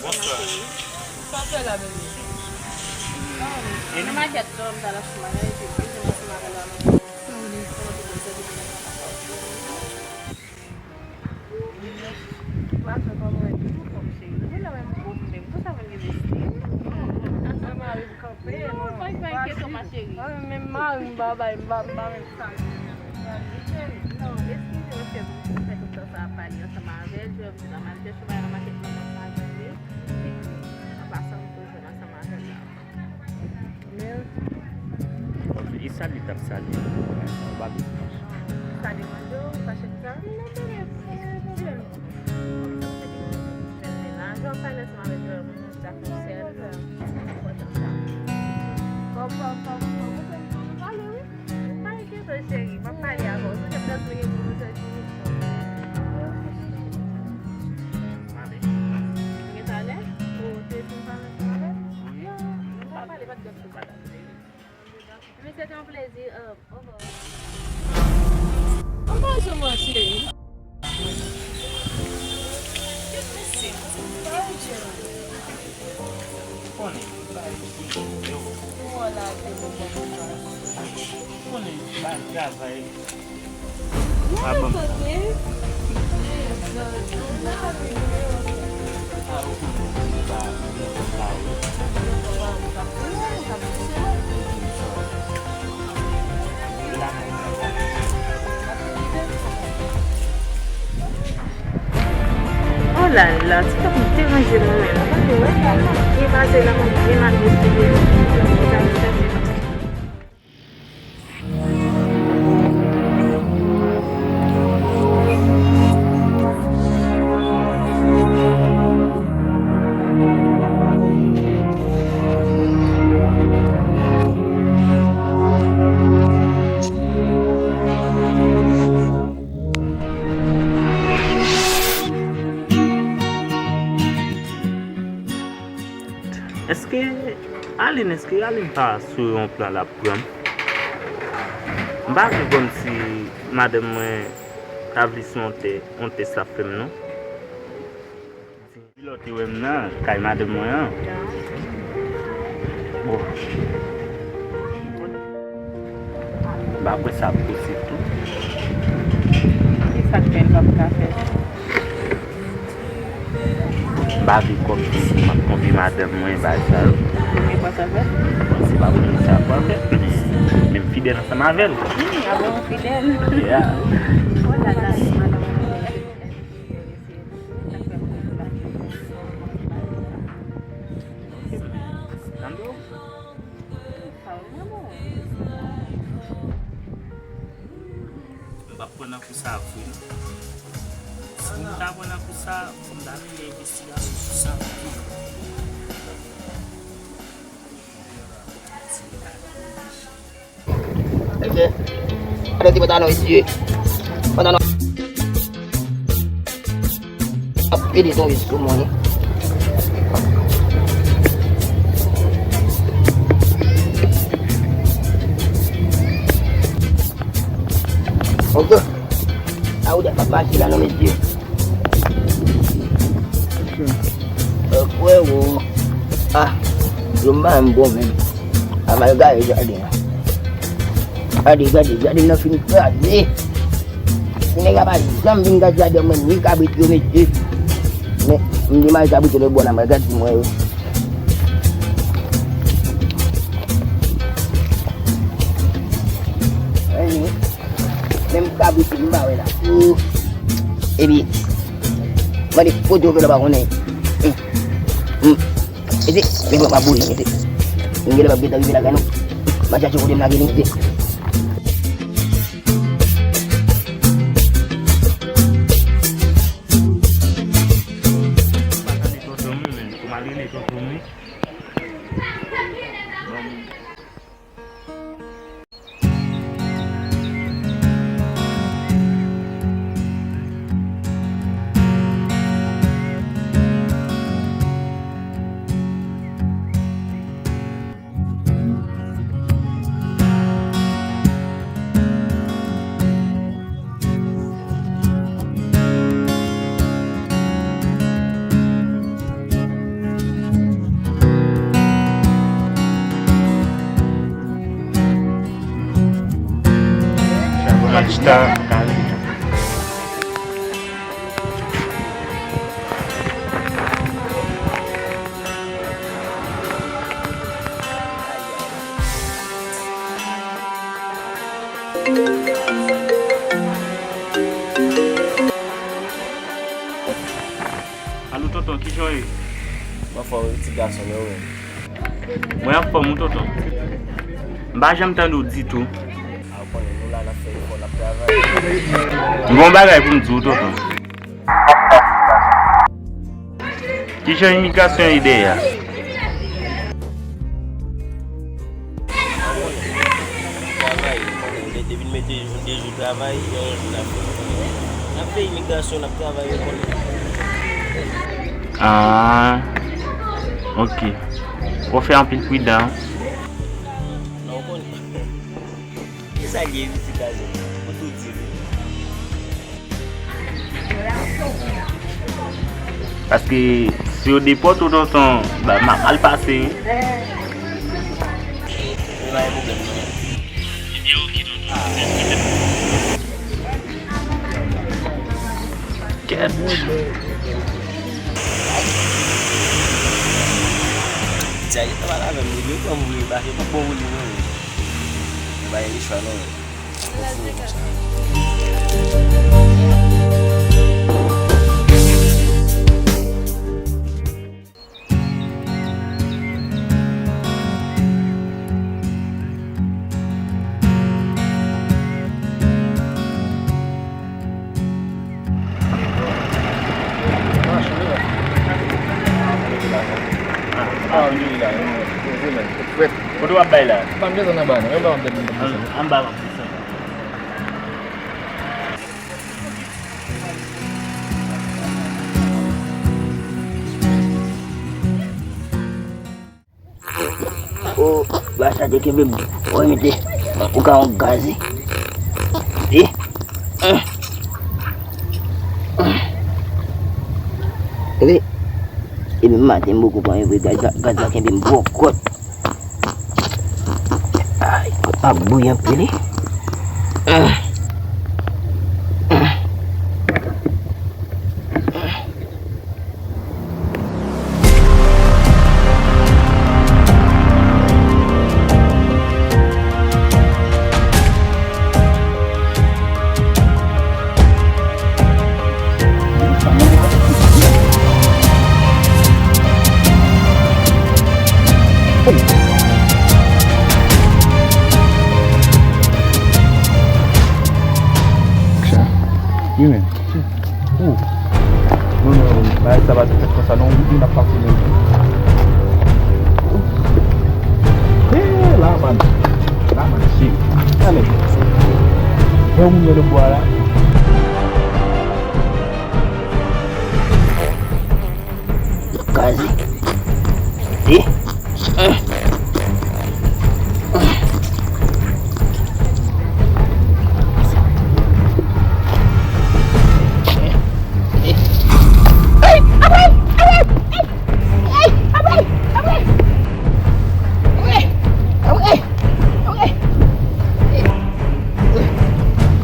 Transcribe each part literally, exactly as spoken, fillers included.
Sa w fè la, bebe? Nan makèt la, m t al achte bagay, epi m te ansanm avè l la. Mache kòman e pi pou kòm cheri. Depi lè menm kòm menm. Pou sa menm gen mesye. Mwen mari m kanpe. Non, pa enkyete w, ma chérie. Mwen menm mari m pa bay, m pa, m pa menm salye l. Cheri, non, eskize m, cheri, pou fè tout tan sa ap pale ansanm avè l. Jodi a, malgre chou bay nan makèt mwen nan salye, an pasan m tou jwenn ansanm avè l la. Men, e sa li t ap salye. Ou pa vin. Sa deranje w, ou fache pou sa? Non, pa gen, pa gen pwoblèm. Kòm sa, ou te di, men, men, men, jan w pale ansanm avèk Joel, mwen, mwen, sa fè sèl, sa. Enpòtan sa. Kòm, kòm, kòm, kòm, ou konn, nou pale, wi. Pa enkyete w, cheri, m ap pale avè w. Sou tèt nan sou rezo, nou sòti. Mami. Gen talè? Ou te fin pale ansanm avè l? Wi. Non, nou pa pale, pa t gen pwoblèm. Men se te yon plezi. Anba janm an, cheri. Konnen. Konnen, ba travay. Pa ban m sa. Oh la la, ti tank ou deranje mwen menm. Gade, wè, gade, gade, gade, gade, gade, gade, gade, gade, gade, gade, gade, gade, Èske Aline, èske Aline pa sou yon plan l ap pran m? M pa vle kòmsi madanm mwen ta vle se yon tè, yon tès l ap fè m, non. Depi lè w te wè m nan kay madanm mwen an. Bon. M pa kwè sa ap posib tou. Kisa k fè l p ap ka fèt? M pa vle kòmsi m ap twonpe madanm mwen, bagay sa yo. Ou gen pòs avè l? Bon, se pa pou nou sa pral fèt, men, men m fidèl ansanm avè l. Wi, a bon, ou fidèl? Yeah. Oh la la. M p ap pran nan kou sa vre, non. Si m ta pran nan kou sa, fò m ta fè envestigasyon sou sa. Ebyen, pandan ke pantalon esye, pantalon ap pede tonbe sou mwen. Ok. A ou dat ap mache la non, mesye. Frèwo. Ah, yo pa menm bon menm. A mal gade jaden an. Gade, gade, jaden nan fin kraze. Nèg la pa janm vin gad jaden mwen, ni kabrit yo, mesye. Men, m di mal kabrit yo lòt bò la, mwen gad pou mwen yo. Anyen. Menm kabrit yo, m pa wè la. Epi, mande kote yo fè lè pa konnen. Mete, mete pa boule, mete. M genlè p ap gentan rive lakay nou. M a chache kote m lage li, mete. Pa tande tonton m, men. Ou mal rele tonton m, wi. Bon. Chita. Alo, tonton, kijan w ye? M anfòm wi, ti gason, men ou menm? Mwen anfòm wi, tonton. M pa janm tande w ditou. A, ou konnen, nou la, n ap fè efò, n ap travay. M gen yon bagay pou m di w, tonton. Kijan imigrasyon ye dèyè a? Travay, ou konnen, de-, depi n mete yon de jou travay, yon jou n ap fè, ou konnen. N ap fè imigrasyon, n ap travay, ou konnen. Ah, ok. Fò fè anpil pridan. Non, ou konnen. Ki sa l ye, wi, ti gason? Ou tou di wi. Paske si yo depòte w, tonton, ba, m ap mal pase wi. Men pa gen pwoblèm, non. Ebyen, ok, tonton. Kèt. Djay, yo pale avè m, yo pran m vre, pa, yo pa bon vre, non. Yo pa gen lechwa, non. Kote w ap bay la? Ban m desann anba non, yo ban m desann. Anba, ban m desann. O, gaz la te kenbe m. O, mete. Ou ka yon gaz wi. E. Epi, epi maten m poko pran yon vre gaz la, gaz la kenbe m bòkòt. Ay, ap bouyi anpil wi. Wi, men. Ou. Non, non, non, bagay sa pa dwe fèt konsa, non, wi, n ap pase menm. Hey, la, man. La, man, shit. Ale. Bon, moun yo nan bwa la. Gaz wi. E.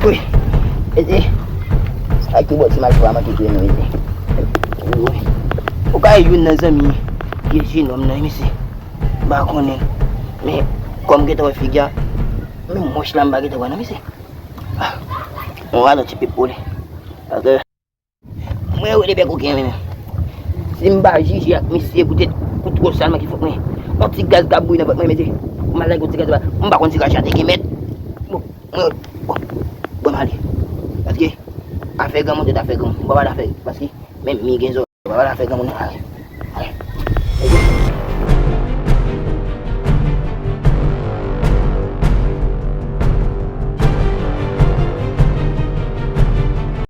Wi. Ede. Sa ki bò ti malfra manke touye nou, ede. Wi. Ou ka youn nan zanmi vye jenòm nan, mesye. M pa konnen l. Men, kòm m gentan wè figi a, menm wòch la m pa gentan wè non, mesye. Ah, mwen alò ti pip pou li. Paske mwen rele bèk koken menm. Si m pa jije ak misye poutèt kou twò sal mwen ki fout mwen. Yon ti gaz k ap bouyi nan vant mwen, mesye. M al lage yon ti gaz la. M pa konn si rache a te gen mèt. Bon, mwen, bon, bon, m ale. Paske afè granmoun, tout afè granmoun. M pa pale afè, paske menm mi gen zò. M pa pale afè granmoun, ale.